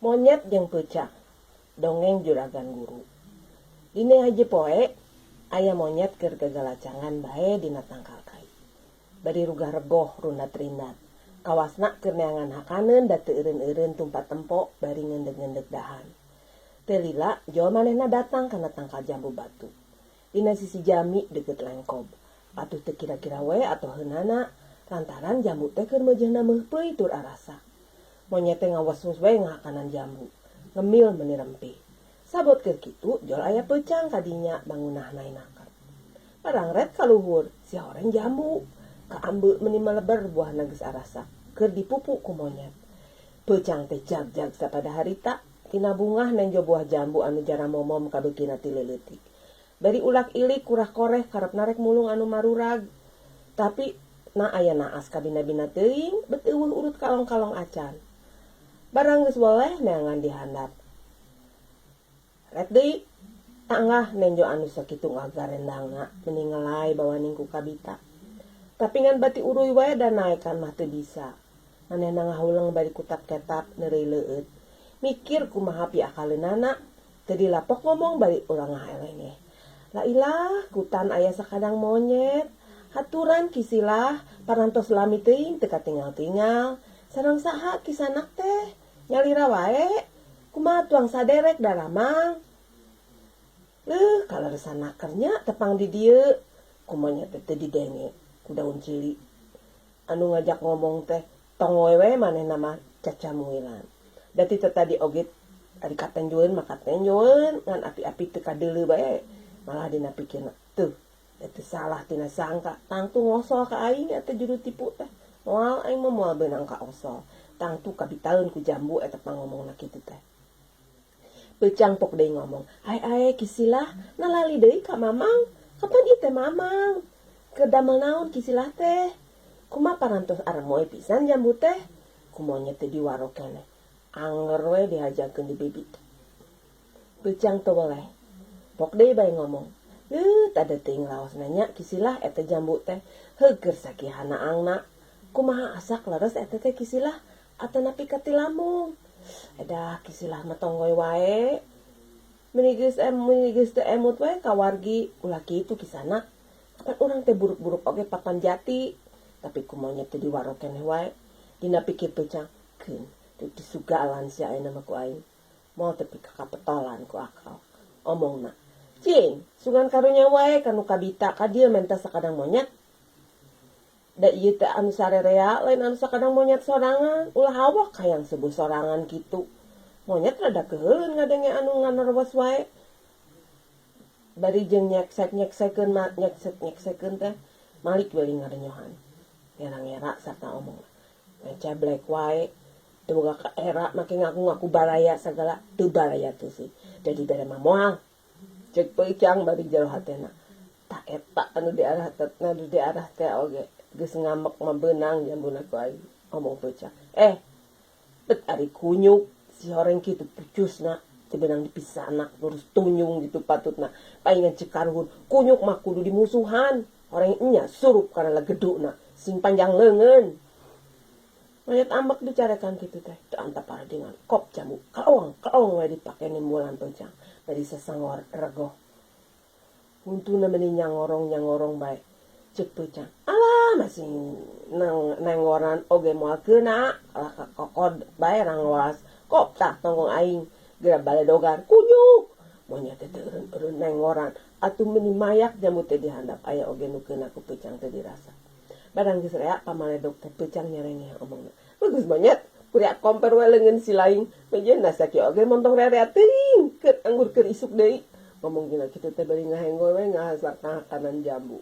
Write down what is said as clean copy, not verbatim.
Monyet jeung Peucang, Dongeng Juragan Guru. Dina hiji poe, aya monyet keur gagalacangan bae dina tangkal kai. Bari rugah regoh rundat-rindat. Kawasna keur neangan hakaneun da teu eureun-eureun tumpat tempo bari ngeundeg-ngeundeg dahan. Teu lila, jol manehna datang kana tangkal jambu batu. Dina sisi jami deukeut lengkob. Atuh teu kira-kira we atoh heunana, lantaran jambu teh keur meujeuhna meuhpeuy tur arasa. Monyet teh ngawes-wes we ngahakanan jambu. Ngemil meni rempih. Sabot keur kitu, jol aya peucang ka dinya bangunah naenakeun. Parangret ka luhur, si horeng jambu. Kaambe meni maleber buahna geus arasak, keur dipupu ku monyet. Peucang teh jag-jag sapada harita, tina bungah nenjo buah jambu anu jaramomom kabeukina ti leuleutik. Bari ulak-ilik kurah-koreh karepna rek mulung anu marurag. Tapi na aya naas kabina-bina teuing, bet euweuh urut kalong-kalong acan. Barang geus weleh neangan di handap. Ret deui, tanggah nenjo anu sakitu ngagarendangna meni ngelay bawaning ku kabita. Tapi ngan bati uruy wae da naekan mah teu bisa. Manehna ngahuleng bari kutap-ketap neureuy leueut. Mikir kumaha piakaleunana, teu dilapok ngomong bari urang ngaelengeh. Lailah kutan aya sakadang monyet. Haturan Ki Silah, parantos lami teuing teu katingal-tingal. Sareng saha kisanak teh? Nyalira wae? Kumaha tuang saderek daramang? Leuh kaleresan naker nya tepang di dieu. Ku monyet teh teu didenge ku daun cili. Anu ngajak ngomong teh tongoy we manehna mah cacamuilan. Da ti tatadi oge ari katenjoeun mah katenjoeun ngan api-api teu kadeuleu bae. Malah dina pikirna, tuh da teu salah tina sangka tangtu ngosol ka aing eta juru tipu teh. Moal aing mah moal beunang ka osol. Tangtu kabitaeun ku jambu eta pangomongna kitu teh. Peucang pok deui ngomong, Ae ae Ki Silah, nalali deui ka mamang? Kapan ieu teh mamang? Keur damel naon Ki Silah teh? Kumaha parantos aremoy pisan jambu teh? Ku monyet teh diwaro keneh. Anger we dihajakeun di bibi teh. Peucang teu weleh. Pok deui bae ngomong, Leuh tada teuing laosna nya Ki Silah eta jambu teh. Heuh keur sakihana angna. Kumaha asak leres eta teh Ki Silah atanapi katilamung. Edah Ki Silah mah tonggoy wae. Meni geus meni geus teu emut we ka wargi ulah kitu kisanak. Kapan urang teh buruk-buruk oge papan jati. Tapi ku monyet teh diwaro keneh wae. Dina pikir peucang, keun teu disugalan sia ayeuna mah ku aing. Moal tepi ka kapetolan ku akal. Omongna, Cing, sugan karunya wae ka nu kabita ka dieu menta sakadang monyet. Da ieu teh anu sarerea lain anu sakadang monyet sorangan, ulah hawak hayang sebuh sorangan kitu. Monyet rada keuheuleun ngadenge anu nganerwes wae. Bari jeung nyeksek-nyeksekeun nyeksek-nyeksekeun teh malik bari ngarenyohan. Ngera-ngera sarta omongna, Ngeceblek wae, teu boga kaera make ngaku-ngaku baraya sagala, teu baraya teu sih. Da dibere mah moal. Ceuk peucang bari jero hatena. Tah eta anu diarah anu diarah teh oge geus ngambek mah beunang jambuna ku aing, omong peucang. Eh, bet ari kunyuk si horeng kitu pucusna teu beunang dipisanak terus tunyung gitu patutna. Paingan ceuk karuhun, kunyuk mah kudu dimusuhan. Horeng enya surup kana legeduna sing panjang leungeun. Monyet ambek dicarekan kitu teh, teu antap paradingan kop jambu kalawang kalawang we dipake nimbulan peucang bari sasangor regoh. Huntuna meni nyangorong-nyangorong bae. Ceuk peucang, alah masih neng nenggoran oge moal keuna kalah kakokod bae rangwalas kop tah tonggong aing geura baledogan kunyuk. Monyet teh teu eureun-eureun nenggoran atuh meni mayak jambu teh di handap aya oge nu keuna ku peucang teh dirasa. Barang geus rea pamaledog teh peucang nyerengeh omongna. Bagus monyet, kuria komper we leungeun si laing. Mejeuna sakieu oge montong rea-rea teuing keur anggur keur isuk deui. Ngomong dina kitu teh bari ngahenggoy we ngahasar kahakanan jambu.